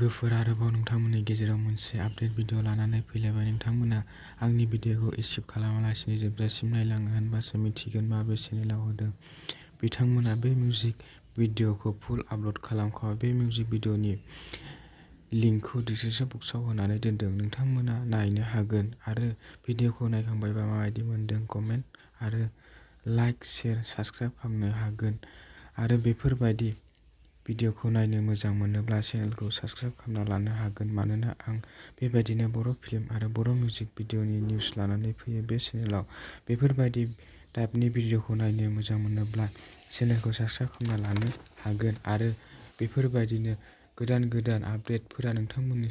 लोगोफोर आरोबाव नोंथांमोननि गेजेराव मोनसे आपडेट भिडिअ लानानै फैलायबाय। नोंथांमोना आंनि भिडिअखौ स्किप खालामालासिनो जोबजासिम नायलाङो होनबासो मिथिगोन माबे चेनेलाव होदों। बिथांमोना बे मिउजिक भिडिअखौ फुल आपल'ड खालामखाबाय। बे मिउजिक भिडिअनि लिंकखौ डिसक्रिपशन बक्सआव होनानै दोनदों। नोंथांमोना नायनो हागोन आरो भिडिअखौ नायखांबायबा माबायदि मोनदों कमेन्ट आरो लाइक, शेयार, साबस्क्राइब खालामनो हागोन आरो बेफोरबायदि भिडिअखौ नायनो मोजां मोनोब्ला चेनेलखौ साबस्क्राइब खालामना लानो हागोन मानोना आं बेबायदिनो बर' फिल्म आरो बर' मिउजिक भिडिअनि निउस लानानै फैयो बे चेनेलाव। बेफोरबायदि टाइपनि भिडिअखौ नायनो मोजां मोनोब्ला चेनेलखौ साबस्क्राइब खालामना लानो हागोन आरो बेफोरबायदिनो गोदान गोदान आपडेटफोरा नोंथांमोननि